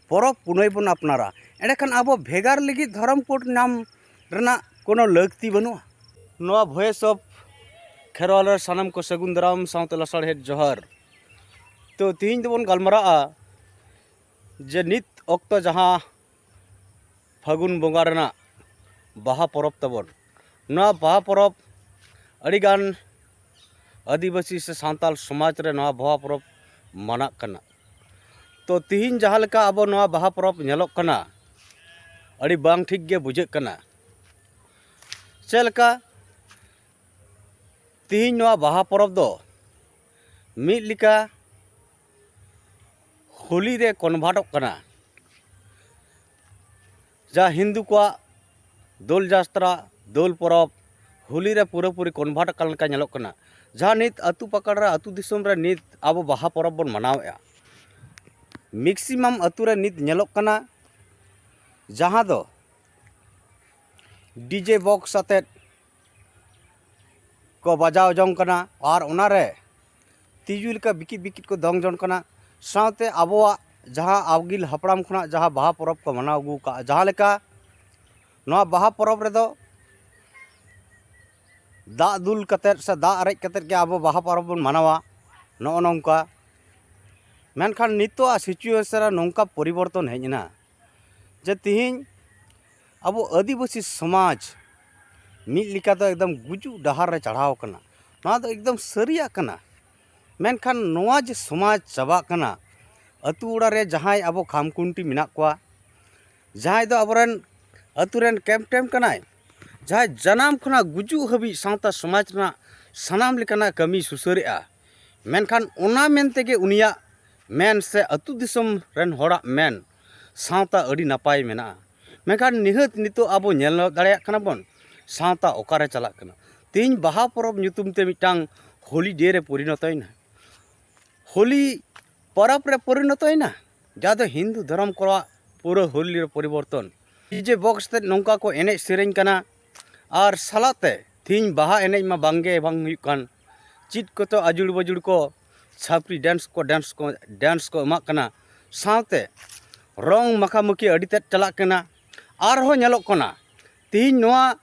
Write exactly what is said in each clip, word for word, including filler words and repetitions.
ᱯᱚᱨᱚᱵᱽ ᱯᱩᱱᱟᱹᱭ ᱵᱚᱱ ᱟᱯᱱᱟᱨᱟ᱾ ᱮᱸᱰᱮᱠᱷᱟᱱ ᱟᱵᱚ ᱵᱷᱮᱜᱟᱨ ᱞᱟᱹᱜᱤᱫ ᱫᱷᱚᱨᱚᱢ ᱠᱳᱰ ᱧᱟᱢ ᱨᱮᱱᱟᱜ ᱠᱳᱱᱳ ᱞᱟᱹᱠᱛᱤ ᱵᱟᱹᱱᱩᱜᱼᱟ᱾ ᱱᱚᱣᱟ Voice of ᱠᱷᱮᱨᱣᱟᱞ ᱨᱮ ᱥᱟᱱᱟᱢ ᱠᱚ ᱥᱟᱹᱜᱩᱱ ᱫᱟᱨᱟᱢ ᱥᱟᱶᱛᱮ ᱞᱟᱥᱟᱲᱦᱮᱫ ᱡᱚᱦᱟᱨ᱾ ᱛᱚ, ᱛᱤᱦᱤᱧ ᱫᱚᱵᱚᱱ ᱜᱟᱞᱢᱟᱨᱟᱜᱼᱟ ᱡᱮ ᱱᱤᱛ ᱚᱠᱛᱚ ᱡᱟᱦᱟᱸ ᱯᱷᱟᱹᱜᱩᱱ ᱵᱚᱸᱜᱟ ᱨᱮᱱᱟᱜ ᱵᱟᱦᱟ ᱯᱚᱨᱚᱵᱽ ᱛᱟᱵᱚᱱ, ᱱᱚᱣᱟ ᱵᱟᱦᱟ ᱯᱚᱨᱚᱵᱽ ᱟᱹᱰᱤᱜᱟᱱ ᱟᱹᱫᱤᱵᱟᱹᱥᱤ ᱥᱮ ᱥᱟᱱᱛᱟᱲ ᱥᱚᱢᱟᱡᱽ ᱨᱮ ᱱᱚᱣᱟ ᱵᱟᱦᱟ ᱯᱚᱨᱚᱵᱽ ᱢᱟᱱᱟᱜ ᱠᱟᱱᱟ᱾ ᱛᱚ, ᱛᱤᱦᱤᱧ ᱡᱟᱦᱟᱸ ᱞᱮᱠᱟ ᱟᱵᱚ ᱱᱚᱣᱟ ᱵᱟᱦᱟ ᱯᱚᱨᱚᱵᱽ ᱧᱮᱞᱚᱜ ᱠᱟᱱᱟ, ᱟᱹᱰᱤ ᱵᱟᱝ ᱴᱷᱤᱠ ᱜᱮ ᱵᱩᱡᱷᱟᱹᱜ ᱠᱟᱱᱟ᱾ ᱪᱮᱫ ᱞᱮᱠᱟ ᱛᱤᱦᱤᱧ ᱱᱚᱣᱟ ᱵᱟᱦᱟ ᱯᱚᱨᱚᱵᱽ ᱫᱚ ᱢᱤᱫ ᱞᱮᱠᱟ ᱦᱳᱞᱤ ᱨᱮ ᱠᱚᱱᱵᱷᱟᱨᱴᱚᱜ ᱠᱟᱱᱟ᱾ ᱡᱟ ᱦᱤᱱᱫᱩ ᱠᱚᱣᱟᱜ ᱫᱳᱞ ᱡᱟᱛᱨᱟ, ᱫᱳᱞ ᱯᱚᱨᱚᱵᱽ ᱦᱳᱞᱤ ᱨᱮ ᱯᱩᱨᱟᱹᱯᱩᱨᱤ ᱠᱚᱱᱵᱷᱟᱨᱴ ᱟᱠᱟᱱ ᱞᱮᱠᱟ ᱧᱮᱞᱚᱜ ᱠᱟᱱᱟ᱾ ᱡᱟᱦᱟᱸ ᱱᱤᱛ ᱟᱹᱛᱩ ᱯᱟᱠᱟᱲ ᱨᱮ, ᱟᱹᱛᱩ ᱫᱤᱥᱚᱢ ᱨᱮ ᱱᱤᱛ ᱟᱵᱚ ᱵᱟᱦᱟ ᱯᱚᱨᱚᱵᱽ ᱵᱚᱱ ᱢᱟᱱᱟᱣᱮᱫᱼᱟ, ᱢᱮᱠᱥᱤᱢᱟᱢ ᱟᱹᱛᱩ ᱨᱮ ᱱᱤᱛ ᱧᱮᱞᱚᱜ ᱠᱟᱱᱟ ᱡᱟᱦᱟᱸ ᱫᱚ ᱰᱤᱡᱮ ᱵᱚᱠᱥ ᱟᱛᱮᱫ ᱠᱚ ᱵᱟᱡᱟᱣ ᱡᱚᱝ ᱠᱟᱱᱟ ᱟᱨ ᱚᱱᱟᱨᱮ ᱛᱤᱡᱩ ᱞᱮᱠᱟ ᱵᱤᱠᱤᱫ ᱵᱤᱠᱤᱫ ᱠᱚ ᱫᱚᱝ ᱡᱚᱝ ᱠᱟᱱᱟ᱾ ᱥᱟᱶᱛᱮ ᱟᱵᱚᱣᱟᱜ ᱡᱟᱦᱟᱸ ᱟᱹᱜᱤᱞ ᱦᱟᱯᱲᱟᱢ ᱠᱷᱚᱱᱟᱜ ᱡᱟᱦᱟᱸ ᱵᱟᱦᱟ ᱯᱚᱨᱚᱵᱽ ᱠᱚ ᱢᱟᱱᱟᱣ ᱟᱹᱜᱩ ᱟᱠᱟᱫᱼᱟ, ᱡᱟᱦᱟᱸ ᱞᱮᱠᱟ ᱱᱚᱣᱟ ᱵᱟᱦᱟ ᱯᱚᱨᱚᱵᱽ ᱨᱮᱫᱚ ᱫᱟᱜ ᱫᱩᱞ ᱠᱟᱛᱮᱫ ᱥᱮ ᱫᱟᱜ ᱟᱨᱮᱡ ᱠᱟᱛᱮᱫ ᱜᱮ ᱟᱵᱚ ᱵᱟᱦᱟ ᱯᱚᱨᱚᱵᱽ ᱵᱚᱱ ᱢᱟᱱᱟᱣᱟ, ᱱᱚᱜᱼᱚ ᱱᱚᱝᱠᱟ᱾ ᱢᱮᱱᱠᱷᱟᱱ ᱱᱤᱛᱚᱜᱟᱜ ᱥᱤᱪᱩᱭᱮᱥᱚᱱ ᱨᱮ ᱱᱚᱝᱠᱟ ᱯᱚᱨᱤᱵᱚᱨᱛᱚᱱ ᱦᱮᱡ ᱮᱱᱟ ᱡᱮ ᱛᱤᱦᱤᱧ ᱟᱵᱚ ᱟᱹᱫᱤᱵᱟᱹᱥᱤ ᱥᱚᱢᱟᱡᱽ ᱢᱤᱫ ᱞᱮᱠᱟ ᱫᱚ ᱮᱠᱫᱚᱢ ᱜᱩᱡᱩᱜ ᱰᱟᱦᱟᱨ ᱨᱮ ᱪᱟᱲᱦᱟᱣ ᱟᱠᱟᱱᱟ᱾ ᱱᱚᱣᱟ ᱫᱚ ᱮᱠᱫᱚᱢ ᱥᱟᱹᱨᱤᱭᱟᱜ ᱠᱟᱱᱟ᱾ ᱢᱮᱱᱠᱷᱟᱱ ᱱᱚᱣᱟ ᱡᱮ ᱥᱚᱢᱟᱡᱽ ᱪᱟᱵᱟᱜ ᱠᱟᱱᱟ, ᱟᱹᱛᱩ ᱚᱲᱟᱜ ᱨᱮ ᱡᱟᱦᱟᱸᱭ ᱟᱵᱚ ᱠᱷᱟᱢᱠᱷᱩᱱᱴᱤ ᱢᱮᱱᱟᱜ ᱠᱚᱣᱟ, ᱡᱟᱦᱟᱸᱭ ᱫᱚ ᱟᱵᱚᱨᱮᱱ ᱟᱹᱛᱩ ᱨᱮᱱ ᱠᱮᱯᱴᱮᱱ ᱠᱟᱱᱟᱭ, ᱡᱟᱦᱟᱸᱭ ᱡᱟᱱᱟᱢ ᱠᱷᱚᱱᱟᱜ ᱜᱩᱡᱩᱜ ᱦᱟᱹᱵᱤᱡ ᱥᱟᱶᱛᱟ ᱥᱚᱢᱟᱡᱽ ᱨᱮᱱᱟᱜ ᱥᱟᱱᱟᱢ ᱞᱮᱠᱟᱱᱟᱜ ᱠᱟᱹᱢᱤ ᱥᱩᱥᱟᱹᱨᱮᱜᱼᱟ, ᱢᱮᱱᱠᱷᱟᱱ ᱚᱱᱟ ᱢᱮᱱ ᱛᱮᱜᱮ ᱩᱱᱤᱭᱟᱜ ᱢᱮᱱ ᱥᱮ ᱟᱹᱛᱩ ᱫᱤᱥᱚᱢ ᱨᱮᱱ ᱦᱚᱲᱟᱜ ᱢᱮᱱ ᱥᱟᱶᱛᱟ ᱟᱹᱰᱤ ᱱᱟᱯᱟᱭ ᱢᱮᱱᱟᱜᱼᱟ᱾ ᱢᱮᱱᱠᱷᱟᱱ ᱱᱤᱦᱟᱹᱛ ᱱᱤᱛᱚᱜ ᱟᱵᱚ ᱧᱮᱞ ᱫᱟᱲᱮᱭᱟᱜ ᱠᱟᱱᱟ ᱵᱚᱱ ᱥᱟᱶᱛᱟ ᱚᱠᱟᱨᱮ ᱪᱟᱞᱟᱜ ᱠᱟᱱᱟ᱾ ᱛᱮᱦᱮᱧ ᱵᱟᱦᱟ ᱯᱚᱨᱚᱵᱽ ᱧᱩᱛᱩᱢ ᱛᱮ ᱢᱤᱫᱴᱟᱝ ᱦᱳᱞᱤ ᱰᱮ ᱨᱮ ᱯᱚᱨᱤᱱᱚᱛᱚᱭᱮᱱᱟ, ᱦᱳᱞᱤ ᱯᱚᱨᱚᱵᱽ ᱨᱮ ᱯᱚᱨᱤᱱᱚᱛᱚᱭᱮᱱᱟ, ᱡᱟᱦᱟᱸ ᱫᱚ ᱦᱤᱱᱫᱩ ᱫᱷᱚᱨᱚᱢ ᱠᱚᱣᱟᱜ ᱯᱩᱨᱟᱹ ᱦᱳᱞᱤ ᱨᱮ ᱯᱚᱨᱤᱵᱚᱨᱛᱚᱱ᱾ ᱰᱤᱡᱮ ᱵᱚᱠᱥ ᱛᱮ ᱱᱚᱝᱠᱟ ᱠᱚ ᱮᱱᱮᱡ ᱥᱮᱨᱮᱧ ᱠᱟᱱᱟ ᱟᱨ ᱥᱟᱞᱟᱜ ᱛᱮ ᱛᱮᱦᱮᱧ ᱵᱟᱦᱟ ᱮᱱᱮᱡ ᱢᱟ ᱵᱟᱝᱜᱮ ᱵᱟᱝ ᱦᱩᱭᱩᱜ ᱠᱟᱱ, ᱪᱮᱫ ᱠᱚᱪᱚ ᱟᱡᱩᱲ ᱵᱟᱡᱩᱲ ᱠᱚ ᱪᱷᱟᱯᱨᱤ ᱰᱮᱱᱥ ᱠᱚ, ᱰᱮᱱᱥ ᱠᱚ, ᱰᱮᱱᱥ ᱠᱚ ᱮᱢᱟᱜ ᱠᱟᱱᱟ᱾ ᱥᱟᱶᱛᱮ ᱨᱚᱝ ᱢᱟᱠᱷᱟᱢᱩᱠᱷᱤ ᱟᱹᱰᱤ ᱛᱮᱫ ᱪᱟᱞᱟᱜ ᱠᱟᱱᱟ᱾ ᱟᱨᱦᱚᱸ ᱧᱮᱞᱚᱜ ᱠᱟᱱᱟ, ᱛᱮᱦᱮᱧ ᱱᱚᱣᱟ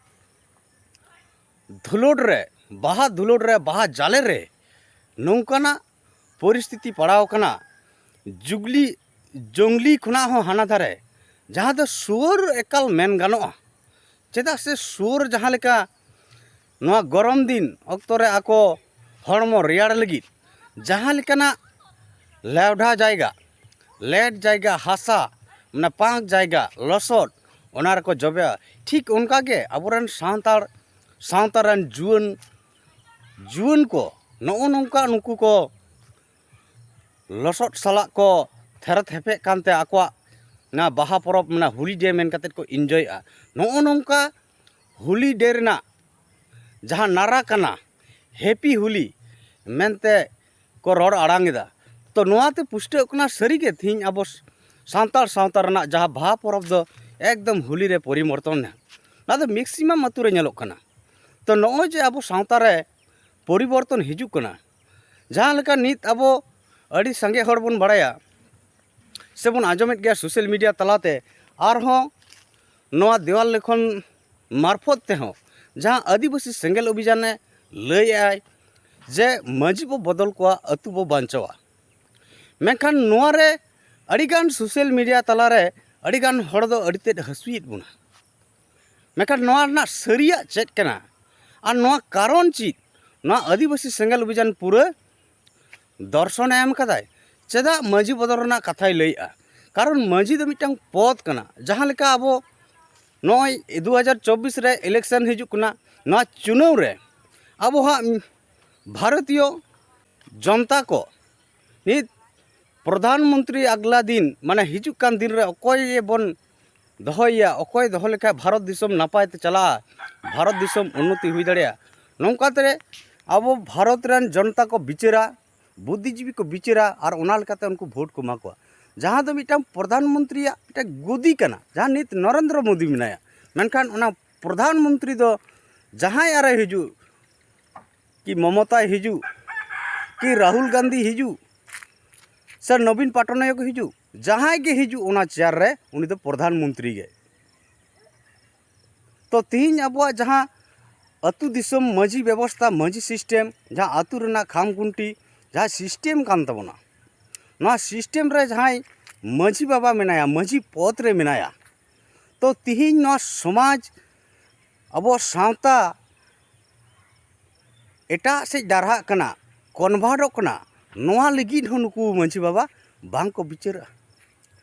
ᱫᱷᱩᱞᱳᱰ ᱨᱮ, ᱵᱟᱦᱟ ᱫᱷᱩᱞᱳᱰ ᱨᱮ, ᱵᱟᱦᱟ ᱡᱟᱞᱮ ᱨᱮ ᱱᱚᱝᱠᱟᱱᱟᱜ ᱯᱚᱨᱤᱥᱛᱷᱤᱛᱤ ᱯᱟᱲᱟᱣ ᱠᱟᱱᱟ, ᱡᱩᱜᱽᱞᱤ ᱡᱚᱝᱞᱤ ᱠᱷᱚᱱᱟᱜ ᱦᱚᱸ ᱦᱟᱱᱟ ᱫᱷᱟᱨᱮ, ᱡᱟᱦᱟᱸ ᱫᱚ ᱥᱩᱣᱟᱹᱨ ᱮᱠᱟᱞ ᱢᱮᱱ ᱜᱟᱱᱚᱜᱼᱟ᱾ ᱪᱮᱫᱟᱜ ᱥᱮ ᱥᱩᱣᱟᱹᱨ ᱡᱟᱦᱟᱸ ᱞᱮᱠᱟ ᱱᱚᱣᱟ ᱜᱚᱨᱚᱢ ᱫᱤᱱ ᱚᱠᱛᱚ ᱨᱮ ᱟᱠᱚ ᱦᱚᱲᱢᱚ ᱨᱮᱭᱟᱲ ᱞᱟᱹᱜᱤᱫ ᱡᱟᱦᱟᱸ ᱞᱮᱠᱟᱱᱟᱜ ᱞᱮᱣᱰᱷᱟ ᱡᱟᱭᱜᱟ, ᱞᱮᱴ ᱡᱟᱭᱜᱟ, ᱦᱟᱥᱟ, ᱢᱟᱱᱮ ᱯᱟᱸᱠ ᱡᱟᱭᱜᱟ, ᱞᱚᱥᱚᱫ, ᱚᱱᱟ ᱨᱮᱠᱚ ᱡᱚᱵᱮᱜᱼᱟ᱾ ᱴᱷᱤᱠ ᱚᱱᱠᱟ ᱜᱮ ᱟᱵᱚᱨᱮᱱ ᱥᱟᱱᱛᱟᱲ ᱥᱟᱶᱛᱟ ᱨᱮᱱ ᱡᱩᱣᱟᱹᱱ, ᱡᱩᱣᱟᱹᱱ ᱠᱚ ᱱᱚᱜᱼᱚ ᱱᱚᱝᱠᱟ ᱱᱩᱠᱩ ᱠᱚ ᱞᱚᱥᱚᱫ ᱥᱟᱞᱟᱜ ᱠᱚ ᱛᱷᱮᱨ ᱛᱷᱮᱯᱮᱜ ᱠᱟᱱᱛᱮ ᱟᱠᱚᱣᱟᱜ ᱱᱚᱣᱟ ᱵᱟᱦᱟ ᱯᱚᱨᱚᱵᱽ, ᱢᱟᱱᱮ ᱦᱳᱞᱤ ᱰᱮ ᱢᱮᱱ ᱠᱟᱛᱮᱫ ᱠᱚ ᱤᱱᱡᱚᱭᱮᱜᱼᱟ᱾ ᱱᱚᱜᱼᱚ ᱱᱚᱝᱠᱟ ᱦᱳᱞᱤ ᱰᱮ ᱨᱮᱱᱟᱜ ᱡᱟᱦᱟᱸ ᱱᱟᱨᱟ ᱠᱟᱱᱟ, ᱦᱮᱯᱤ ᱦᱳᱞᱤ ᱢᱮᱱᱛᱮ ᱠᱚ ᱨᱚᱲ ᱟᱲᱟᱝ ᱮᱫᱟ᱾ ᱛᱚ, ᱱᱚᱣᱟᱛᱮ ᱯᱩᱥᱴᱟᱹᱜ ᱠᱟᱱᱟ, ᱥᱟᱹᱨᱤᱜᱮ ᱛᱮᱦᱮᱧ ᱟᱵᱚ ᱥᱟᱱᱛᱟᱲ ᱥᱟᱶᱛᱟ ᱨᱮᱱᱟᱜ ᱡᱟᱦᱟᱸ ᱵᱟᱦᱟ ᱯᱚᱨᱚᱵᱽ ᱫᱚ ᱮᱠᱫᱚᱢ ᱦᱳᱞᱤ ᱨᱮ ᱯᱚᱨᱤᱵᱚᱨᱛᱚᱱ ᱮᱱᱟ᱾ ᱱᱚᱣᱟ ᱫᱚ ᱢᱮᱠᱥᱤᱢᱟᱢ ᱟᱹᱛᱩ ᱨᱮ ᱧᱮᱞᱚᱜ ᱠᱟᱱᱟ᱾ ᱛᱚ, ᱱᱚᱜᱼᱚᱭ ᱡᱮ ᱟᱵᱚ ᱥᱟᱶᱛᱟ ᱨᱮ ᱯᱚᱨᱤᱵᱚᱨᱛᱚᱱ ᱦᱤᱡᱩᱜ ᱠᱟᱱᱟ, ᱡᱟᱦᱟᱸ ᱞᱮᱠᱟ ᱱᱤᱛ ᱟᱵᱚ ᱟᱹᱰᱤ ᱥᱟᱸᱜᱮ ᱦᱚᱲ ᱵᱚᱱ ᱵᱟᱲᱟᱭᱟ ᱥᱮᱵᱚᱱ ᱟᱸᱡᱚᱢᱮᱫ ᱜᱮᱭᱟ ᱥᱳᱥᱟᱞ ᱢᱤᱰᱤᱭᱟ ᱛᱟᱞᱟᱛᱮ, ᱟᱨᱦᱚᱸ ᱱᱚᱣᱟ ᱫᱮᱣᱟᱞ ᱞᱮᱠᱷᱚᱱ ᱢᱟᱨᱯᱷᱚᱛ ᱛᱮᱦᱚᱸ ᱡᱟᱦᱟᱸ ᱟᱹᱫᱤᱵᱟᱹᱥᱤ ᱥᱮᱸᱜᱮᱞ ᱚᱵᱷᱤᱡᱟᱱᱮ ᱞᱟᱹᱭᱮᱫᱼᱟᱭ ᱡᱮ ᱢᱟᱹᱡᱷᱤ ᱵᱚ ᱵᱚᱫᱚᱞ ᱠᱚᱣᱟ, ᱟᱹᱛᱩ ᱵᱚ ᱵᱟᱧᱪᱟᱣᱟ᱾ ᱢᱮᱱᱠᱷᱟᱱ ᱱᱚᱣᱟ ᱨᱮ ᱟᱹᱰᱤᱜᱟᱱ ᱥᱳᱥᱟᱞ ᱢᱤᱰᱤᱭᱟ ᱛᱟᱞᱟᱨᱮ ᱟᱹᱰᱤᱜᱟᱱ ᱦᱚᱲ ᱫᱚ ᱟᱹᱰᱤ ᱛᱮᱫ ᱦᱟᱹᱥᱩᱭᱮᱫ ᱵᱚᱱᱟ᱾ ᱢᱮᱱᱠᱷᱟᱱ ᱱᱚᱣᱟ ᱨᱮᱱᱟᱜ ᱥᱟᱹᱨᱤᱭᱟᱜ ᱪᱮᱫ ᱠᱟᱱᱟ ᱟᱨ ᱱᱚᱣᱟ ᱠᱟᱨᱚᱱ ᱪᱮᱫ? ᱱᱚᱣᱟ ᱟᱹᱫᱤᱵᱟᱹᱥᱤ ᱥᱮᱸᱜᱮᱞ ᱚᱵᱷᱤᱡᱟᱱ ᱯᱩᱨᱟᱹ ᱫᱚᱨᱥᱚᱱᱮ ᱮᱢ ᱠᱟᱫᱟᱭ᱾ ᱪᱮᱫᱟᱜ ᱢᱟᱹᱡᱷᱤ ᱵᱚᱫᱚᱞ ᱨᱮᱱᱟᱜ ᱠᱟᱛᱷᱟᱭ ᱞᱟᱹᱭᱮᱜᱼᱟ? ᱠᱟᱨᱚᱱ ᱢᱟᱹᱡᱷᱤ ᱫᱚ ᱢᱤᱫᱴᱟᱝ ᱯᱚᱫᱽ ᱠᱟᱱᱟ᱾ ᱡᱟᱦᱟᱸ ᱞᱮᱠᱟ ᱟᱵᱚ ᱱᱚᱜᱼᱚᱭ ᱫᱩ ᱦᱟᱡᱟᱨ ᱪᱚᱵᱵᱤᱥ ᱨᱮ ᱤᱞᱮᱠᱥᱚᱱ ᱦᱤᱡᱩᱜ ᱠᱟᱱᱟ, ᱱᱚᱣᱟ ᱪᱩᱱᱟᱹᱣ ᱨᱮ ᱟᱵᱚ ᱦᱟᱸᱜ ᱵᱷᱟᱨᱚᱛᱤᱭᱚ ᱡᱚᱱᱛᱟ ᱠᱚ ᱱᱤᱛ ᱯᱨᱚᱫᱷᱟᱱ ᱢᱚᱱᱛᱨᱤ ᱟᱜᱽᱞᱟ ᱫᱤᱱ, ᱢᱟᱱᱮ ᱦᱤᱡᱩᱜ ᱠᱟᱱ ᱫᱤᱱ ᱨᱮ ᱚᱠᱚᱭ ᱵᱚᱱ ᱫᱚᱦᱚᱭᱮᱭᱟ, ᱚᱠᱚᱭ ᱫᱚᱦᱚ ᱞᱮᱠᱷᱟᱱ ᱵᱷᱟᱨᱚᱛ ᱫᱤᱥᱚᱢ ᱱᱟᱯᱟᱭ ᱛᱮ ᱪᱟᱞᱟᱜᱼᱟ, ᱵᱷᱟᱨᱚᱛ ᱫᱤᱥᱚᱢ ᱩᱱᱱᱚᱛᱤ ᱦᱩᱭ ᱫᱟᱲᱮᱭᱟᱜᱼᱟ, ᱱᱚᱝᱠᱟ ᱛᱮ ᱟᱵᱚ ᱵᱷᱟᱨᱚᱛ ᱨᱮᱱ ᱡᱚᱱᱛᱟ ᱠᱚ ᱵᱤᱪᱟᱹᱨᱟ, ᱵᱩᱫᱽᱫᱷᱤᱡᱤᱵᱤ ᱠᱚ ᱵᱤᱪᱟᱹᱨᱟ ᱟᱨ ᱚᱱᱟ ᱞᱮᱠᱟᱛᱮ ᱩᱱᱠᱩ ᱵᱷᱳᱴ ᱠᱚ ᱮᱢᱟ ᱠᱚᱣᱟ᱾ ᱡᱟᱦᱟᱸ ᱫᱚ ᱢᱤᱫᱴᱟᱝ ᱯᱨᱚᱫᱷᱟᱱ ᱢᱚᱱᱛᱨᱤᱭᱟᱜ ᱢᱤᱫᱴᱟᱝ ᱜᱚᱫᱤ ᱠᱟᱱᱟ, ᱡᱟᱦᱟᱸ ᱱᱤᱛ ᱱᱚᱨᱮᱱᱫᱨᱚ ᱢᱳᱫᱤ ᱢᱮᱱᱟᱭᱟ, ᱢᱮᱱᱠᱷᱟᱱ ᱚᱱᱟ ᱯᱨᱚᱫᱷᱟᱱ ᱢᱚᱱᱛᱨᱤ ᱫᱚ ᱡᱟᱦᱟᱸᱭ ᱟᱨᱮ ᱦᱤᱡᱩᱜ, ᱠᱤ ᱢᱚᱢᱚᱛᱟᱭ ᱦᱤᱡᱩᱜ, ᱠᱤ ᱨᱟᱦᱩᱞ ᱜᱟᱱᱫᱷᱤ ᱦᱤᱡᱩᱜ, ᱥᱮ ᱱᱚᱵᱤᱱ ᱯᱟᱴᱱᱟᱭᱚᱠ ᱦᱤᱡᱩᱜ, ᱡᱟᱦᱟᱸᱭ ᱜᱮ ᱦᱤᱡᱩᱜ ᱚᱱᱟ ᱪᱮᱭᱟᱨ ᱨᱮ, ᱩᱱᱤ ᱫᱚ ᱯᱨᱚᱫᱷᱟᱱ ᱢᱚᱱᱛᱨᱤ ᱜᱮ᱾ ᱛᱚ ᱛᱤᱦᱤᱧ ᱟᱵᱚᱣᱟᱜ ᱡᱟᱦᱟᱸ ᱟᱹᱛᱩ ᱫᱤᱥᱚᱢ ᱢᱟᱹᱡᱷᱤ ᱵᱮᱵᱚᱥᱛᱷᱟ, ᱢᱟᱹᱡᱷᱤ ᱥᱤᱥᱴᱮᱢ, ᱡᱟᱦᱟᱸ ᱟᱹᱛᱩ ᱨᱮᱱᱟᱜ ᱠᱷᱟᱢ ᱠᱷᱩᱱᱴᱤ, ᱡᱟᱦᱟᱸ ᱥᱤᱥᱴᱮᱢ ᱠᱟᱱ ᱛᱟᱵᱚᱱᱟ, ᱱᱚᱣᱟ ᱥᱤᱥᱴᱮᱢ ᱨᱮ ᱡᱟᱦᱟᱸᱭ ᱢᱟᱹᱡᱷᱤ ᱵᱟᱵᱟ ᱢᱮᱱᱟᱭᱟ, ᱢᱟᱹᱡᱷᱤ ᱯᱚᱫᱽ ᱨᱮ ᱢᱮᱱᱟᱭᱟ, ᱛᱚ ᱛᱤᱦᱤᱧ ᱱᱚᱣᱟ ᱥᱚᱢᱟᱡᱽ, ᱟᱵᱚ ᱥᱟᱶᱛᱟ ᱮᱴᱟᱜ ᱥᱮᱫ ᱰᱟᱨᱦᱟᱜ ᱠᱟᱱᱟ, ᱠᱚᱱᱵᱷᱟᱨᱴᱚᱜ ᱠᱟᱱᱟ, ᱱᱚᱣᱟ ᱞᱟᱹᱜᱤᱫ ᱦᱚᱸ ᱱᱩᱠᱩ ᱢᱟᱹᱡᱷᱤ ᱵᱟᱵᱟ ᱵᱟᱝ ᱠᱚ ᱵᱤᱪᱟᱹᱨᱟ᱾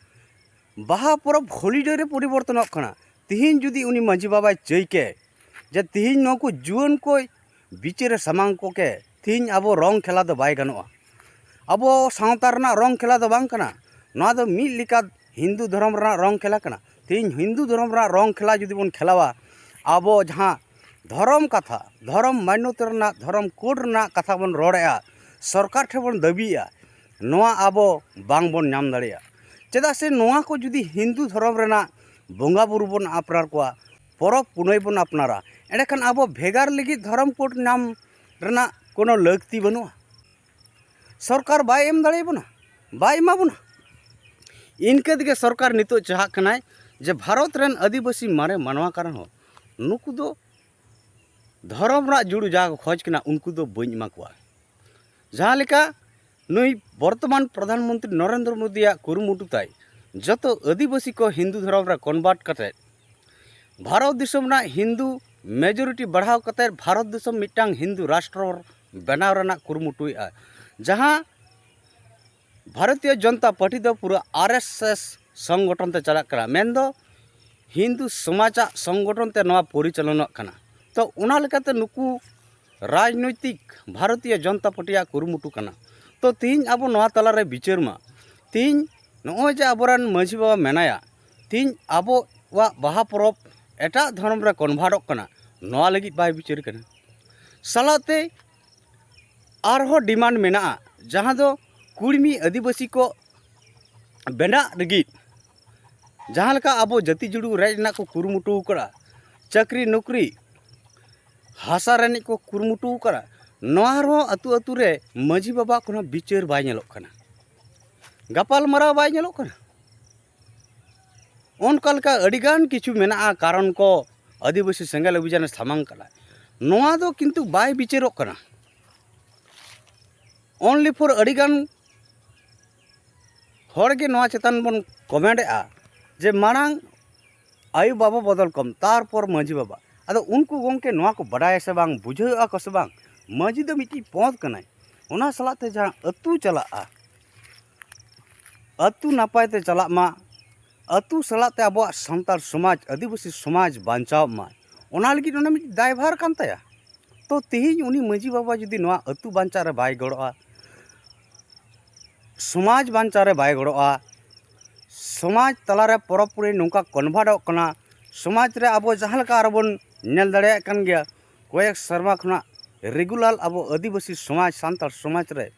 ᱵᱟᱦᱟ ᱯᱚᱨᱚᱵᱽ ᱦᱚᱞᱤᱰᱮ ᱨᱮ ᱯᱚᱨᱤᱵᱚᱨᱛᱚᱱᱚᱜ ᱠᱟᱱᱟ᱾ ᱛᱤᱦᱤᱧ ᱡᱩᱫᱤ ᱩᱱᱤ ᱢᱟᱹᱡᱷᱤ ᱵᱟᱵᱟᱭ ᱪᱟᱹᱭ ᱠᱮ ᱡᱮ ᱛᱤᱦᱤᱧ ᱱᱩᱠᱩ ᱡᱩᱣᱟᱹᱱ ᱠᱚ ᱵᱤᱪᱟᱹᱨ ᱨᱮ ᱥᱟᱢᱟᱝ ᱠᱚ ᱠᱮ, ᱛᱤᱦᱤᱧ ᱟᱵᱚ ᱨᱚᱝ ᱠᱷᱮᱞᱟ ᱫᱚ ᱵᱟᱭ ᱜᱟᱱᱚᱜᱼᱟ᱾ ᱟᱵᱚ ᱥᱟᱶᱛᱟ ᱨᱮᱱᱟᱜ ᱨᱚᱝ ᱠᱷᱮᱞᱟ ᱫᱚ ᱵᱟᱝ ᱠᱟᱱᱟ᱾ ᱱᱚᱣᱟ ᱫᱚ ᱢᱤᱫ ᱞᱮᱠᱟ ᱦᱤᱱᱫᱩ ᱫᱷᱚᱨᱚᱢ ᱨᱮᱱᱟᱜ ᱨᱚᱝ ᱠᱷᱮᱞᱟ ᱠᱟᱱᱟ᱾ ᱛᱤᱦᱤᱧ ᱦᱤᱱᱫᱩ ᱫᱷᱚᱨᱚᱢ ᱨᱮᱱᱟᱜ ᱨᱚᱝ ᱠᱷᱮᱞᱟ ᱡᱩᱫᱤ ᱵᱚᱱ ᱠᱷᱮᱞᱟᱣᱟ, ᱟᱵᱚ ᱡᱟᱦᱟᱸ ᱫᱷᱚᱨᱚᱢ ᱠᱟᱛᱷᱟ, ᱫᱷᱚᱨᱚᱢ ᱢᱟᱱᱱᱚᱛᱟ ᱨᱮᱱᱟᱜ, ᱫᱷᱚᱨᱚᱢ ᱠᱳᱰ ᱨᱮᱱᱟᱜ ᱠᱟᱛᱷᱟ ᱵᱚᱱ ᱨᱚᱲᱮᱫᱼᱟ, ᱥᱚᱨᱠᱟᱨ ᱴᱷᱮᱱ ᱵᱚᱱ ᱫᱟᱹᱵᱤᱭᱮᱫᱼᱟ, ᱱᱚᱣᱟ ᱟᱵᱚ ᱵᱟᱝ ᱵᱚᱱ ᱧᱟᱢ ᱫᱟᱲᱮᱭᱟᱜᱼᱟ᱾ ᱪᱮᱫᱟᱜ ᱥᱮ ᱱᱚᱣᱟ ᱠᱚ ᱡᱩᱫᱤ ᱦᱤᱱᱫᱩ ᱫᱷᱚᱨᱚᱢ ᱨᱮᱱᱟᱜ ᱵᱚᱸᱜᱟ ᱵᱩᱨᱩ ᱵᱚᱱ ᱟᱯᱱᱟᱨ ᱠᱚᱣᱟ, ᱯᱚᱨᱚᱵᱽ ᱯᱩᱱᱟᱹᱭ ᱵᱚᱱ ᱟᱯᱱᱟᱨᱟ, ᱮᱸᱰᱮᱠᱷᱟᱱ ᱟᱵᱚ ᱵᱷᱮᱜᱟᱨ ᱞᱟᱹᱜᱤᱫ ᱫᱷᱚᱨᱚᱢ ᱠᱳᱰ ᱧᱟᱢ ᱨᱮᱱᱟᱜ ᱠᱳᱱᱳ ᱞᱟᱹᱠᱛᱤ ᱵᱟᱹᱱᱩᱜᱼᱟ᱾ ᱥᱚᱨᱠᱟᱨ ᱵᱟᱭ ᱮᱢ ᱫᱟᱲᱮᱭᱟᱵᱚᱱᱟ, ᱵᱟᱭ ᱮᱢᱟ ᱵᱚᱱᱟ᱾ ᱤᱱᱠᱟᱹ ᱛᱮᱜᱮ ᱥᱚᱨᱠᱟᱨ ᱱᱤᱛᱚᱜ ᱪᱟᱦᱟᱜ ᱠᱟᱱᱟᱭ ᱡᱮ ᱵᱷᱟᱨᱚᱛ ᱨᱮᱱ ᱟᱹᱫᱤᱵᱟᱹᱥᱤ ᱢᱟᱨᱮ ᱢᱟᱱᱣᱟ ᱠᱟᱨᱚᱱ ᱦᱚᱸ ᱱᱩᱠᱩ ᱫᱚ ᱫᱷᱚᱨᱚᱢ ᱨᱮᱱᱟᱜ ᱡᱩᱲᱩ ᱡᱟᱦᱟᱸ ᱠᱚ ᱠᱷᱚᱡᱽ ᱠᱟᱱᱟ, ᱩᱱᱠᱩ ᱫᱚ ᱵᱟᱹᱧ ᱮᱢᱟ ᱠᱚᱣᱟ᱾ ᱡᱟᱦᱟᱸ ᱞᱮᱠᱟ ᱱᱩᱭ ᱵᱚᱨᱛᱚᱢᱟᱱ ᱯᱨᱚᱫᱷᱟᱱ ᱢᱚᱱᱛᱨᱤ ᱱᱚᱨᱮᱱᱫᱨᱚ ᱢᱳᱫᱤᱭᱟᱜ ᱠᱩᱨᱩᱢᱩᱴᱩ ᱛᱟᱭ, ᱡᱚᱛᱚ ᱟᱹᱫᱤᱵᱟᱹᱥᱤ ᱠᱚ ᱦᱤᱱᱫᱩ ᱫᱷᱚᱨᱚᱢ ᱨᱮ ᱠᱚᱱᱵᱷᱟᱨᱴ ᱠᱟᱛᱮ ᱵᱷᱟᱨᱚᱛ ᱫᱤᱥᱚᱢ ᱨᱮᱱᱟᱜ ᱦᱤᱱᱫᱩ ᱢᱮᱡᱚᱨᱤᱴᱤ ᱵᱟᱲᱦᱟᱣ ᱠᱟᱛᱮ ᱵᱷᱟᱨᱚᱛ ᱫᱤᱥᱚᱢ ᱢᱤᱫᱴᱟᱝ ᱦᱤᱱᱫᱩ ᱨᱟᱥᱴᱨᱚ ᱵᱮᱱᱟᱣ ᱨᱮᱱᱟᱜ ᱠᱩᱨᱩᱢᱩᱴᱩᱭᱮᱫᱼᱟ, ᱡᱟᱦᱟᱸ ᱵᱷᱟᱨᱚᱛᱤᱭᱚ ᱡᱚᱱᱚᱛᱟ ᱯᱟᱨᱴᱤ ᱫᱚ ᱯᱩᱨᱟᱹ ᱟᱨ ᱮᱥ ᱮᱥ ᱥᱚᱝᱜᱚᱴᱷᱚᱱ ᱛᱮ ᱪᱟᱞᱟᱜ ᱠᱟᱱᱟ, ᱢᱮᱱᱫᱚ ᱦᱤᱱᱫᱩ ᱥᱚᱢᱟᱡᱟᱜ ᱥᱚᱝᱜᱚᱴᱷᱚᱱ ᱛᱮ ᱱᱚᱣᱟ ᱯᱚᱨᱤᱪᱟᱞᱚᱱᱟᱜ ᱠᱟᱱᱟ᱾ ᱛᱚ ᱚᱱᱟ ᱞᱮᱠᱟᱛᱮ ᱱᱩᱠᱩ ᱨᱟᱡᱽᱱᱳᱭᱛᱤᱠ ᱵᱷᱟᱨᱚᱛᱤᱭᱚ ᱡᱚᱱᱚᱛᱟ ᱯᱟᱨᱴᱤᱭᱟᱜ ᱠᱩᱨᱩᱢᱩᱴᱩ ᱠᱟᱱᱟ᱾ ᱛᱚ ᱛᱤᱦᱤᱧ ᱟᱵᱚ ᱱᱚᱣᱟ ᱛᱟᱞᱟᱨᱮ ᱵᱤᱪᱟᱹᱨ ᱢᱟ, ᱛᱤᱦᱤᱧ ᱱᱚᱜᱼᱚᱭ ᱡᱮ ᱟᱵᱚᱨᱮᱱ ᱢᱟᱹᱡᱷᱤ ᱵᱟᱵᱟ ᱢᱮᱱᱟᱭᱟ, ᱛᱤᱦᱤᱧ ᱟᱵᱚᱣᱟᱜ ᱵᱟᱦᱟ ᱯᱚᱨᱚᱵᱽ ᱮᱴᱟᱜ ᱫᱷᱚᱨᱚᱢ ᱨᱮ ᱠᱚᱱᱵᱷᱟᱨᱴᱚᱜ ᱠᱟᱱᱟ, ᱱᱚᱣᱟ ᱞᱟᱹᱜᱤᱫ ᱵᱟᱭ ᱵᱤᱪᱟᱹᱨ ᱠᱟᱱᱟ᱾ ᱥᱟᱞᱟᱜ ᱛᱮ ᱟᱨᱦᱚᱸ ᱰᱤᱢᱟᱱᱰ ᱢᱮᱱᱟᱜᱼᱟ, ᱡᱟᱦᱟᱸ ᱫᱚ ᱠᱩᱲᱢᱤ ᱟᱹᱫᱤᱵᱟᱹᱥᱤ ᱠᱚ ᱵᱮᱱᱟᱜ ᱞᱟᱹᱜᱤᱫ ᱡᱟᱦᱟᱸ ᱞᱮᱠᱟ ᱟᱵᱚ ᱡᱟᱹᱛᱤ ᱡᱩᱲᱩ ᱨᱮᱡ ᱨᱮᱱᱟᱜ ᱠᱚ ᱠᱩᱨᱩᱢᱩᱴᱩ ᱟᱠᱟᱫᱼᱟ, ᱪᱟᱹᱠᱨᱤ ᱱᱚᱠᱨᱤ ᱦᱟᱥᱟ ᱨᱮᱱᱤᱡ ᱠᱚ ᱠᱩᱨᱩᱢᱩᱴᱩ ᱟᱠᱟᱫᱼᱟ, ᱱᱚᱣᱟ ᱨᱮᱦᱚᱸ ᱟᱹᱛᱩ ᱟᱹᱛᱩ ᱨᱮ ᱢᱟᱹᱡᱷᱤ ᱵᱟᱵᱟ ᱠᱳᱱᱳ ᱵᱤᱪᱟᱹᱨ ᱵᱟᱭ ᱧᱮᱞᱚᱜ ᱠᱟᱱᱟ᱾ ᱜᱟᱯᱟᱞ ᱢᱟᱨᱟᱣ ᱵᱟᱭ ᱧᱮᱞᱚᱜ ᱠᱟᱱᱟ᱾ ᱚᱱᱠᱟ ᱞᱮᱠᱟ ᱟᱹᱰᱤᱜᱟᱱ ᱠᱤᱪᱷᱩ ᱢᱮᱱᱟᱜᱼᱟ, ᱠᱟᱨᱚᱱ ᱠᱚ ᱟᱹᱫᱤᱵᱟᱹᱥᱤ ᱥᱮᱸᱜᱮᱞ ᱚᱵᱷᱤᱡᱟᱱᱮ ᱥᱟᱢᱟᱝ ᱠᱟᱫᱟ᱾ ᱱᱚᱣᱟ ᱫᱚ ᱠᱤᱱᱛᱩ ᱵᱟᱭ ᱵᱤᱪᱟᱹᱨᱚᱜ ᱠᱟᱱᱟ᱾ Only for ᱟᱹᱰᱤᱜᱟᱱ ᱦᱚᱲ ᱜᱮ ᱱᱚᱣᱟ ᱪᱮᱛᱟᱱ ᱵᱚᱱ ᱠᱚᱢᱮᱱᱴ ᱮᱫᱼᱟ ᱡᱮ ᱢᱟᱲᱟᱝ ᱟᱭᱳ ᱵᱟᱵᱟ ᱵᱚᱫᱚᱞ ᱠᱚᱢ, ᱛᱟᱨᱯᱚᱨ ᱢᱟᱹᱡᱷᱤ ᱵᱟᱵᱟ᱾ ᱟᱫᱚ ᱩᱱᱠᱩ ᱜᱚᱢᱠᱮ ᱱᱚᱣᱟ ᱠᱚ ᱵᱟᱰᱟᱭᱟ ᱥᱮ ᱵᱟᱝ, ᱵᱩᱡᱷᱟᱹᱣᱮᱫᱼᱟ ᱠᱚ ᱥᱮ ᱵᱟᱝ? ᱢᱟᱹᱡᱷᱤ ᱫᱚ ᱢᱤᱫᱴᱤᱡ ᱯᱚᱫᱽ ᱠᱟᱱᱟᱭ, ᱚᱱᱟ ᱥᱟᱞᱟᱜ ᱛᱮ ᱡᱟᱦᱟᱸ ᱟᱹᱛᱩ ᱪᱟᱞᱟᱜᱼᱟ, ᱟᱹᱛᱩ ᱱᱟᱯᱟᱭ ᱛᱮ ᱪᱟᱞᱟᱜ ᱢᱟ, ᱟᱹᱛᱩ ᱥᱟᱞᱟᱜ ᱛᱮ ᱟᱵᱚᱣᱟᱜ ᱥᱟᱱᱛᱟᱲ ᱥᱚᱢᱟᱡᱽ, ᱟᱹᱫᱤᱵᱟᱹᱥᱤ ᱥᱚᱢᱟᱡᱽ ᱵᱟᱧᱪᱟᱣ ᱢᱟ, ᱚᱱᱟ ᱞᱟᱹᱜᱤᱫ ᱚᱱᱟ ᱢᱤᱫ ᱫᱟᱭᱵᱷᱟᱨ ᱠᱟᱱ ᱛᱟᱭᱟ᱾ ᱛᱚ ᱛᱮᱦᱮᱧ ᱩᱱᱤ ᱢᱟᱹᱡᱷᱤ ᱵᱟᱵᱟ ᱡᱩᱫᱤ ᱱᱚᱣᱟ ᱟᱹᱛᱩ ᱵᱟᱧᱪᱟᱣ ᱨᱮ ᱵᱟᱭ ᱜᱚᱲᱚᱜᱼᱟ, ᱥᱚᱢᱟᱡᱽ ᱵᱟᱧᱪᱟᱣ ᱨᱮ ᱵᱟᱭ ᱜᱚᱲᱚᱜᱼᱟ, ᱥᱚᱢᱟᱡᱽ ᱛᱟᱞᱟᱨᱮ ᱯᱚᱨᱚᱵᱽ ᱯᱩᱱᱟᱹᱭ ᱱᱚᱝᱠᱟ ᱠᱚᱱᱵᱷᱟᱨᱴᱚᱜ ᱠᱟᱱᱟ, ᱥᱚᱢᱟᱡᱽ ᱨᱮ ᱟᱵᱚ ᱡᱟᱦᱟᱸ ᱞᱮᱠᱟ ᱟᱨᱚ ᱵᱚᱱ ᱧᱮᱞ ᱫᱟᱲᱮᱭᱟᱜ ᱠᱟᱱ ᱜᱮᱭᱟ, ᱠᱚᱭᱮᱠ ᱥᱮᱨᱢᱟ ᱠᱷᱚᱱᱟᱜ ᱨᱮᱜᱩᱞᱟᱨ ᱟᱵᱚ ᱟᱹᱫᱤᱵᱟᱹᱥᱤ ᱥᱚᱢᱟᱡᱽ, ᱥᱟᱱᱛᱟᱲ ᱥᱚᱢᱟᱡᱽ ᱨᱮ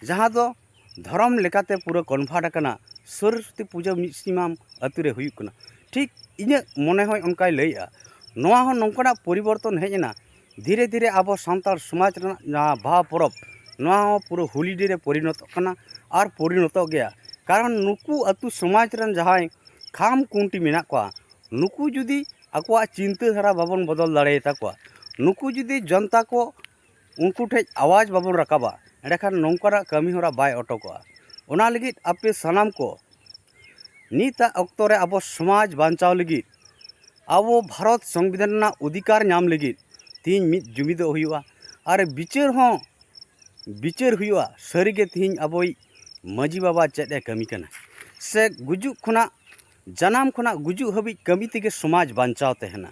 ᱡᱟᱦᱟᱸ ᱫᱚ ᱫᱷᱚᱨᱚᱢ ᱞᱮᱠᱟᱛᱮ ᱯᱩᱨᱟᱹ ᱠᱚᱱᱵᱷᱟᱨᱴ ᱟᱠᱟᱱᱟ, ᱥᱚᱨᱚᱥᱚᱛᱤ ᱯᱩᱡᱟᱹ ᱢᱤᱫ ᱥᱤᱢᱟᱢ ᱟᱹᱛᱩ ᱨᱮ ᱦᱩᱭᱩᱜ ᱠᱟᱱᱟ᱾ ᱴᱷᱤᱠ ᱤᱧᱟᱹᱜ ᱢᱚᱱᱮ ᱦᱚᱸᱭ ᱚᱱᱠᱟᱭ ᱞᱟᱹᱭᱮᱜᱼᱟ᱾ ᱱᱚᱣᱟ ᱦᱚᱸ ᱱᱚᱝᱠᱟᱱᱟᱜ ᱯᱚᱨᱤᱵᱚᱨᱛᱚᱱ ᱦᱮᱡ ᱮᱱᱟ, ᱫᱷᱤᱨᱮ ᱫᱷᱤᱨᱮ ᱟᱵᱚ ᱥᱟᱱᱛᱟᱲ ᱥᱚᱢᱟᱡᱽ ᱨᱮᱱᱟᱜ ᱡᱟᱦᱟᱸ ᱵᱟᱦᱟ ᱯᱚᱨᱚᱵᱽ, ᱱᱚᱣᱟ ᱦᱚᱸ ᱯᱩᱨᱟᱹ ᱦᱚᱞᱤᱰᱮ ᱨᱮ ᱯᱚᱨᱤᱱᱚᱛᱚᱜ ᱠᱟᱱᱟ ᱟᱨ ᱯᱚᱨᱤᱱᱚᱛᱚᱜ ᱜᱮᱭᱟ᱾ ᱠᱟᱨᱚᱱ ᱱᱩᱠᱩ ᱟᱹᱛᱩ ᱥᱚᱢᱟᱡᱽ ᱨᱮᱱ ᱡᱟᱦᱟᱸᱭ ᱠᱷᱟᱢ ᱠᱷᱩᱱᱴᱤ ᱢᱮᱱᱟᱜ ᱠᱚᱣᱟ, ᱱᱩᱠᱩ ᱡᱩᱫᱤ ᱟᱠᱚᱣᱟᱜ ᱪᱤᱱᱛᱟᱹ ᱫᱷᱟᱨᱟ ᱵᱟᱵᱚᱱ ᱵᱚᱫᱚᱞ ᱫᱟᱲᱮᱭᱟᱛᱟ ᱠᱚᱣᱟ, ᱱᱩᱠᱩ ᱡᱩᱫᱤ ᱡᱚᱱᱛᱟ ᱠᱚ ᱩᱱᱠᱩ ᱴᱷᱮᱱ ᱟᱣᱟᱡᱽ ᱵᱟᱵᱚᱱ ᱨᱟᱠᱟᱵᱟ, ᱮᱸᱰᱮᱠᱷᱟᱱ ᱱᱚᱝᱠᱟᱱᱟᱜ ᱠᱟᱹᱢᱤ ᱦᱚᱨᱟ ᱵᱟᱭ ᱚᱴᱚᱠᱚᱜᱼᱟ᱾ ᱚᱱᱟ ᱞᱟᱹᱜᱤᱫ ᱟᱯᱮ ᱥᱟᱱᱟᱢ ᱠᱚ ᱱᱤᱛᱟᱜ ᱚᱠᱛᱚ ᱨᱮ ᱟᱵᱚ ᱥᱚᱢᱟᱡᱽ ᱵᱟᱧᱪᱟᱣ ᱞᱟᱹᱜᱤᱫ, ᱟᱵᱚ ᱵᱷᱟᱨᱚᱛ ᱥᱚᱝᱵᱤᱫᱷᱟᱱ ᱨᱮᱱᱟᱜ ᱚᱫᱷᱤᱠᱟᱨ ᱧᱟᱢ ᱞᱟᱹᱜᱤᱫ ᱛᱮᱦᱮᱧ ᱢᱤᱫ ᱡᱩᱢᱤᱫᱚᱜ ᱦᱩᱭᱩᱜᱼᱟ᱾ ᱟᱨ ᱵᱤᱪᱟᱹᱨ ᱦᱚᱸ ᱵᱤᱪᱟᱹᱨ ᱦᱩᱭᱩᱜᱼᱟ, ᱥᱟᱹᱨᱤᱜᱮ ᱛᱮᱦᱮᱧ ᱟᱵᱚᱭᱤᱡ ᱢᱟᱹᱡᱷᱤ ᱵᱟᱵᱟ ᱪᱮᱫ ᱮ ᱠᱟᱹᱢᱤ ᱠᱟᱱᱟ, ᱥᱮ ᱜᱩᱡᱩᱜ ᱠᱷᱚᱱᱟᱜ, ᱡᱟᱱᱟᱢ ᱠᱷᱚᱱᱟᱜ ᱜᱩᱡᱩᱜ ᱦᱟᱹᱵᱤᱡ ᱠᱟᱹᱢᱤ ᱛᱮᱜᱮ ᱥᱚᱢᱟᱡᱽ ᱵᱟᱧᱪᱟᱣ ᱛᱟᱦᱮᱱᱟ᱾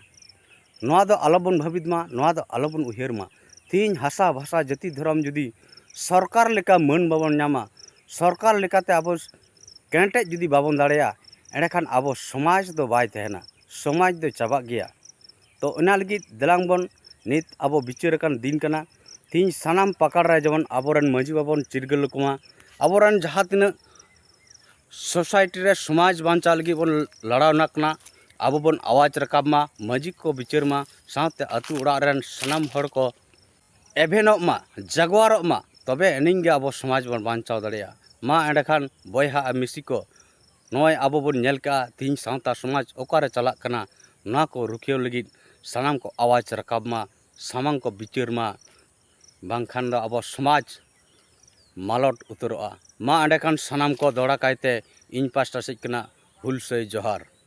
ᱱᱚᱣᱟ ᱫᱚ ᱟᱞᱚᱵᱚᱱ ᱵᱷᱟᱹᱵᱤᱛ ᱢᱟ, ᱱᱚᱣᱟ ᱫᱚ ᱟᱞᱚᱵᱚᱱ ᱩᱭᱦᱟᱹᱨ ᱢᱟ᱾ ᱛᱮᱦᱮᱧ ᱦᱟᱥᱟ ᱵᱷᱟᱥᱟ ᱡᱟᱹᱛᱤ ᱫᱷᱚᱨᱚᱢ ᱡᱩᱫᱤ ᱥᱚᱨᱠᱟᱨ ᱞᱮᱠᱟ ᱢᱟᱹᱱ ᱵᱟᱵᱚᱱ ᱧᱟᱢᱟ, ᱥᱚᱨᱠᱟᱨ ᱞᱮᱠᱟᱛᱮ ᱟᱵᱚ ᱠᱮᱴᱮᱡ ᱡᱩᱫᱤ ᱵᱟᱵᱚᱱ ᱫᱟᱲᱮᱭᱟᱜᱼᱟ, ᱮᱸᱰᱮᱠᱷᱟᱱ ᱟᱵᱚ ᱥᱚᱢᱟᱡᱽ ᱫᱚ ᱵᱟᱭ ᱛᱟᱦᱮᱱᱟ, ᱥᱚᱢᱟᱡᱽ ᱫᱚ ᱪᱟᱵᱟᱜ ᱜᱮᱭᱟ᱾ ᱛᱚ ᱚᱱᱟ ᱞᱟᱹᱜᱤᱫ ᱫᱮᱞᱟᱝ ᱵᱚᱱ, ᱱᱤᱛ ᱟᱵᱚ ᱵᱤᱪᱟᱹᱨ ᱟᱠᱟᱱ ᱫᱤᱱ ᱠᱟᱱᱟ, ᱛᱮᱦᱮᱧ ᱥᱟᱱᱟᱢ ᱯᱟᱠᱟᱲ ᱨᱮ ᱡᱮᱢᱚᱱ ᱟᱵᱚᱨᱮᱱ ᱢᱟᱹᱡᱷᱤ ᱵᱟᱵᱚᱱ ᱪᱤᱨᱜᱟᱹᱞ ᱠᱚᱢᱟ, ᱟᱵᱚᱨᱮᱱ ᱡᱟᱦᱟᱸ ᱛᱤᱱᱟᱹᱜ ᱥᱳᱥᱟᱭᱴᱤ ᱨᱮ ᱥᱚᱢᱟᱡᱽ ᱵᱟᱧᱪᱟᱣ ᱞᱟᱹᱜᱤᱫ ᱵᱚᱱ ᱞᱟᱲᱟᱣ ᱱᱟ ᱠᱟᱱᱟ, ᱟᱵᱚ ᱵᱚᱱ ᱟᱣᱟᱡᱽ ᱨᱟᱠᱟᱵ ᱢᱟ, ᱢᱟᱹᱡᱷᱤ ᱠᱚ ᱵᱤᱪᱟᱹᱨ ᱢᱟ, ᱥᱟᱶᱛᱮ ᱟᱹᱛᱩ ᱚᱲᱟᱜ ᱨᱮᱱ ᱥᱟᱱᱟᱢ ᱦᱚᱲ ᱠᱚ ᱮᱵᱷᱮᱱᱚᱜ ᱢᱟ, ᱡᱟᱜᱽᱣᱟᱨᱚᱜ ᱢᱟ, ᱛᱚᱵᱮ ᱟᱹᱱᱤᱡ ᱜᱮ ᱟᱵᱚ ᱥᱚᱢᱟᱡᱽ ᱵᱚᱱ ᱵᱟᱧᱪᱟᱣ ᱫᱟᱲᱮᱭᱟᱜᱼᱟ᱾ ᱢᱟ ᱮᱸᱰᱮᱠᱷᱟᱱ ᱵᱚᱭᱦᱟ ᱟᱨ ᱢᱤᱥᱤ ᱠᱚ, ᱱᱚᱜᱼᱚᱭ ᱟᱵᱚ ᱵᱚᱱ ᱧᱮᱞ ᱠᱟᱜᱼᱟ ᱛᱤᱦᱤᱧ ᱥᱟᱶᱛᱟ ᱥᱚᱢᱟᱡᱽ ᱚᱠᱟᱨᱮ ᱪᱟᱞᱟᱜ ᱠᱟᱱᱟ, ᱱᱚᱣᱟ ᱠᱚ ᱨᱩᱠᱷᱤᱭᱟᱹᱣ ᱞᱟᱹᱜᱤᱫ ᱥᱟᱱᱟᱢ ᱠᱚ ᱟᱣᱟᱡᱽ ᱨᱟᱠᱟᱵ ᱢᱟ, ᱥᱟᱢᱟᱝ ᱠᱚ ᱵᱤᱪᱟᱹᱨ ᱢᱟ, ᱵᱟᱝᱠᱷᱟᱱ ᱫᱚ ᱟᱵᱚ ᱥᱚᱢᱟᱡᱽ ᱢᱟᱞᱚᱴ ᱩᱛᱟᱹᱨᱚᱜᱼᱟ᱾ ᱢᱟ ᱮᱸᱰᱮᱠᱷᱟᱱ ᱥᱟᱱᱟᱢ ᱠᱚ ᱫᱚᱦᱲᱟ ᱠᱟᱭᱛᱮ ᱤᱧ ᱯᱟᱥᱴᱟ ᱥᱮᱫ ᱠᱷᱚᱱᱟᱜ ᱦᱩᱞᱥᱟᱹᱭ ᱡᱚᱦᱟᱨ᱾